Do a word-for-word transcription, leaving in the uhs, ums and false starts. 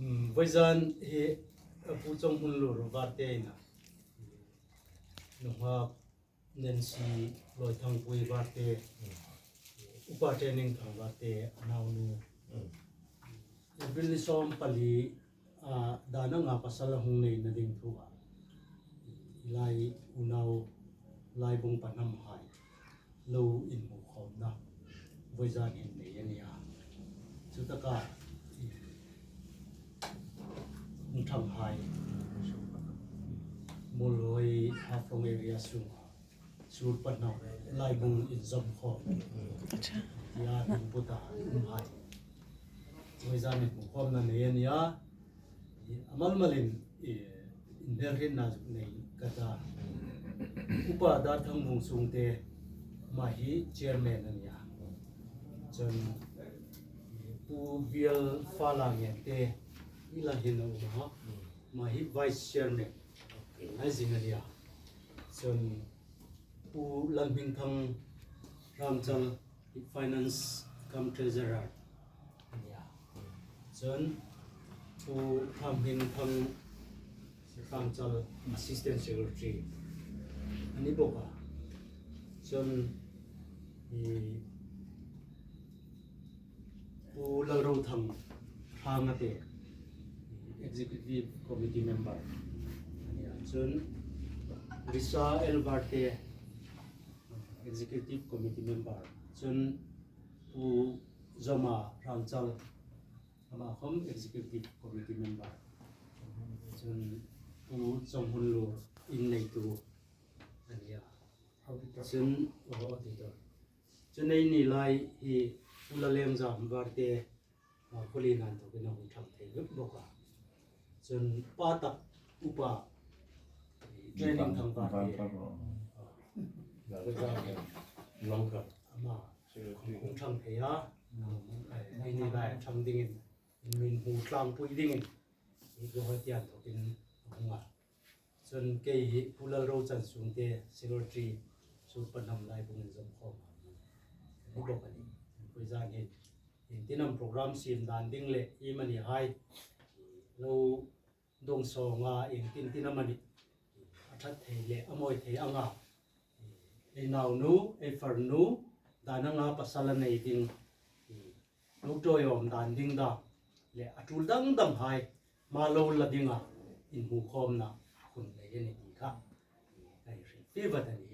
Vawizan hi Pu Chawnghmunlur Varte in a, nunghak Nancy Loithangpui Varte, Upa Training Thang Varte a naunu, April ni sawm pali a dan anga pasal a hung neina ding thu a, lai unau, lai bung pahnam hai lo inhmu khawmna vawizan hin nei a nih a. Chutaka hung ṭhang hai Muolhoi Haflong area sunga sur pahnam lai bung inzawm khawm tia hung puta um hai vawizan inhmu khawmna nei a nih a. A malmalin inhmelhrietna zuk nei ka ta. Upa Darthangvung Sungte, ama hi chairman a nih a. Chun Pu Bial Fala Ngente, hi lai hin a um a, ama hi vice chairman a zing a nih a. Chun Pu Lalhmingthang Ramchal, finance cum treasurer a nih a. Chun Pu Ramhmingthang Ramchal, assistant secretary a ni bawk a. Chun Pu Lalrothang Rangate, executive committee member a nih a. Chun Risa L Varte, executive committee member. Chun Pu Zoma Ramchal, ama khawm executive committee member. Chun Pu Chawnghmunlur inneitu a nih a. Chun, oh, auditor. Chun eini lai hi Pu Lalengzam Varte, a, Pu Linan tawkin a hung ṭhang thei bawk a. Chun pa tak Upa Training Thang Varte, ama hung ṭhang thei a. Eini lai ṭhang dingin, min hmu tlangpui dingin, Pu Hoi Tian tawkin a hung a. Chun kei hi Pu Lalrochan Sungte, secretary, sur pahnam lai bung inzawm khawm a ni bawk a nih. Vawizan hin iengtin am program siem dan ding le iemani hai lo dong sawnga iengtin tin amanih a ṭhat thei le a mawi thei anga ei naunu, ei farnu, dan anga pasal a nei ding, lo ṭawiawm dan ding dam le a tul dang dam hai hma lo la dinga inhmu khawmna hun nei a ni ti kha ka hei hril fie vat a nih.